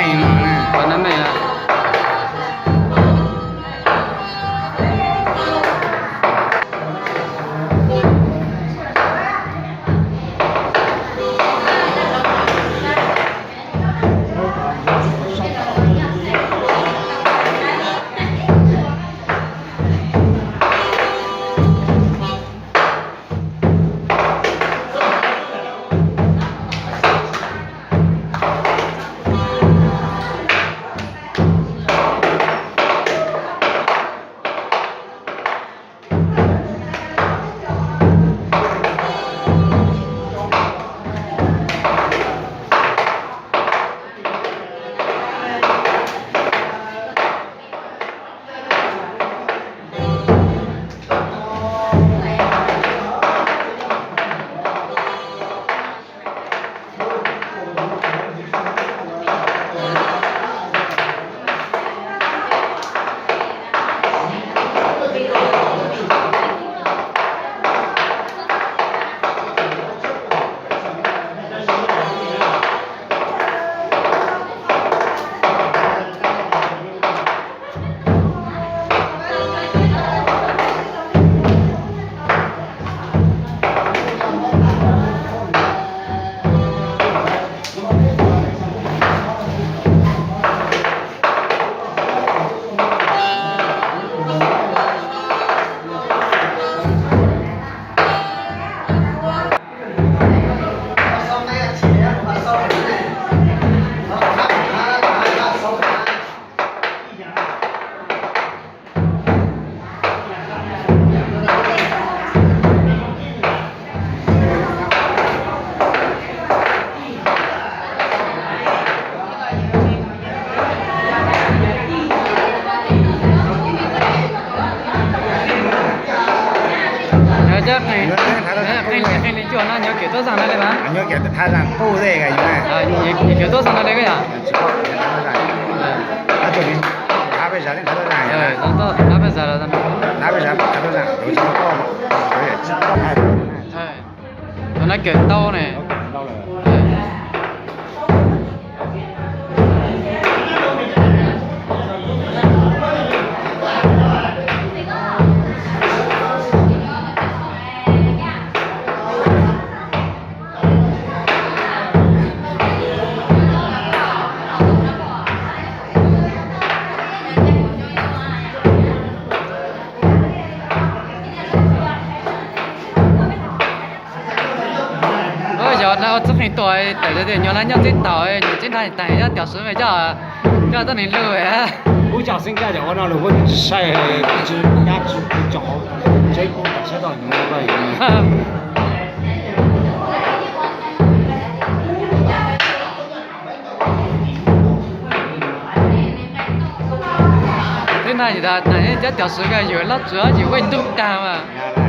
Qhov no me. Qee li cuaj no nyob kev tuaj zaaj no li mas. Nyob kev tuaj zaaj no li koj yog. Tus no kev tau ne. Yog na ua txuj qeej tuaj tawm tias nyob na nyob txib taum nyob txib nrag tas nyob tias swv me coj coj txoj neeg lug. Kuv cov xeeb kab cov ua no lug kuv tsis saib, tsis nyab tsis tso, tseeb kuv tsis saib tau. Twb nag tas cov tias swv ka yug lab tsuav yug vaj ntug tag mas.